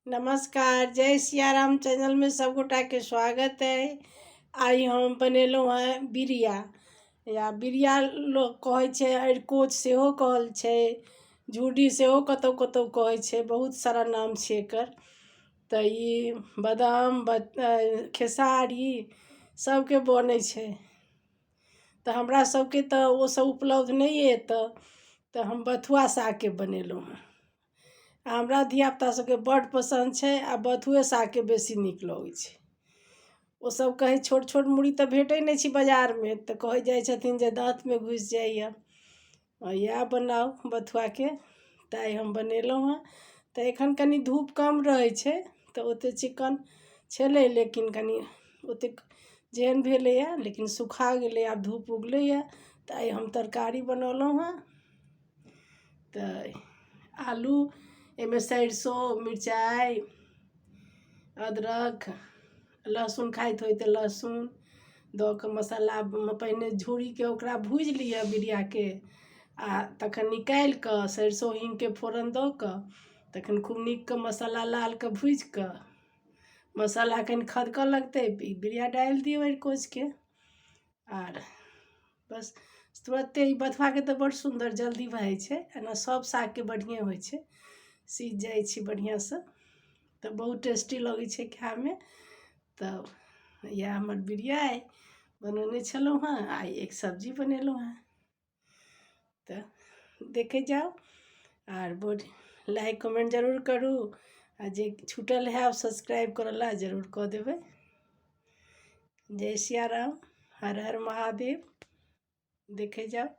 नमस्कार, जय सियाराम चैनलमे सभगोटाके स्वागत अइ। आइ हम बनेलहुँ हेँ बिरिया, या बिरिया लोक कहै छै, अरिकोच सेहो कहल छै, झुडी सेहो कतहु कतहु कहै छै। बहुत सारा नाम छै एकर। तऽ ई बादाम, खेसारी सभके बनै छै। तऽ हमरा सभके तऽ ओसभ उपलब्ध नहि अइ एतऽ, तऽ हम बथुआ सागके बनेलहुँ हेँ। आ हमरा धियापुता सभके बड्ड पसन्द छै आ बथुए सागके बेसी नीक लगै छै। ओसभ कहै, छोट छोट मूड़ी तऽ भेटै नहि छै बाजारमे, तऽ कहै जाइ छथिन जे दाँतमे घुसि जाइए, इएह बनाउ बथुआके। तऽ आइ हम बनेलहुँ हेँ। तऽ एखन कनि धूप कम रहै छै तऽ ओतेक चिक्कन छलै, लेकिन कनि ओतेक जेहन भेलैए लेकिन सुखा गेलै। आब धूप उगलैए तऽ आइ हम तरकारी बनौलहुँ हेँ। तऽ आलू, एहिमे सरिसो, मिरचाइ, अदरक, लहसुन खाइत होइ तऽ लहसुन दऽ कऽ मसाला पहिने झोरीके ओकरा भूजि लिअ बिरियाके, आ तखन निकालि कऽ सरिसो हीङ्गके फोरन दऽ कऽ तखन खूब नीकके मसाला लालके भूजि कऽ, मसाला कनि खदकऽ लगतै, ई बिरिया डालि दियौ अरिकोचके। आर बस तुरन्ते ई बथुआके तऽ बड्ड सुन्दर जल्दी भऽ जाइ छै। एना सभ सागके बढ़िएँ होइ छै, सीझ जाइ छै बढ़िआँसँ, तऽ बहुत टेस्टी लगै छै खाइमे। तऽ इएह हमर बिरिया अइ, बनौने छलहुँ हेँ। आइ एक सब्जी बनेलहुँ हेँ। तऽ देखै जाउ आर बड्ड लाइक कमेन्ट जरूर करू, आ जे छूटल हैब सब्सक्राइब करऽ लए, जरूर कऽ देबै। जय सियाराम, हर हर महादेव। देखै जाउ।